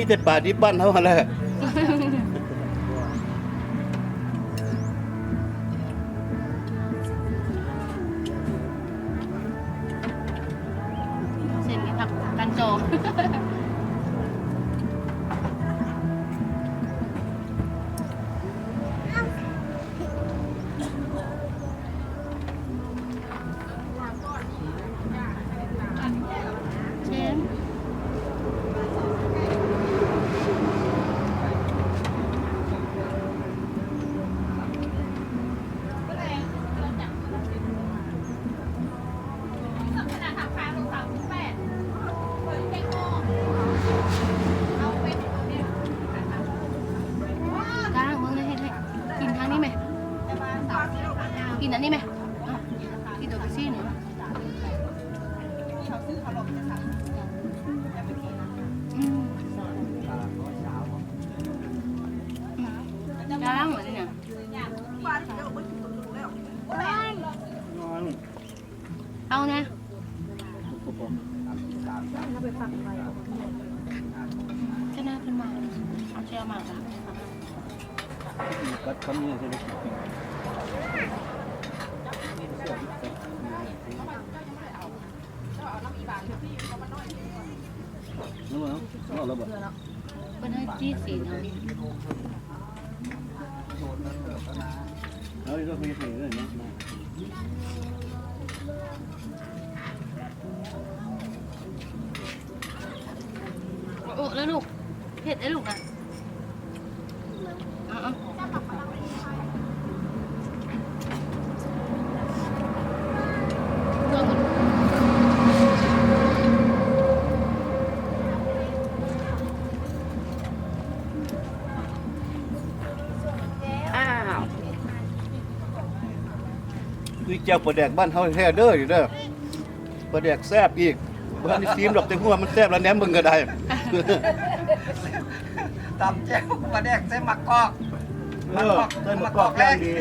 ມີແຕ່ປາດິບບ້ານເຮົາຫັ້ນແຫຼະ. ເສັ້ນນີ້ຜັກກັນຈອງ. ກ້າງເບິ່ງເລີຍ ເຮັດໃຫ້ ກິນທາງນີ້ແມ ກິນອັນນີ້ແມ ກິນໂຕເປັບຊີນີ້. ອືມ ກ້າງອັນນີ້ນະ. ເອົາແນ່ ຈະໜ້າເພິ່ນມາ ເອົາແຈ່ວມາ. ກັດຄຳນີ້ໃສ່ໄດ້ກິນ. ເອົາແລ້ວບໍ່? ເອົາແລ້ວບໍ່? ເພິ່ນໃຫ້ຈີ້ສີນເຮົານີ້. ເອົາອີກ ເຮົາເຮັດໃຫ້ເລີຍເນາະ. ໂອ້ ແລ້ວລູກ ເຜັດເດ້ລູກນະ. ເອົາ ເອົາ ອ້າວ ນີ້ແຈ່ວປາແດກບ້ານເຮົາແທ້ເດີ ນີ້ເດີ. ປາແດກແຊບອີກ ບໍ່ທັນໄດ້ຊີມດອກ ແຕ່ຮູ້ວ່າມັນແຊບແລ້ວ ແນມເບິ່ງກໍໄດ້. ຕຳແຈ່ວປາແດກໃສ່ໝາກກອກ ເອີ ໝາກກອກ ໃສ່ໝາກກອກ ໝາກກອກແລງ ຢ່າງດີ.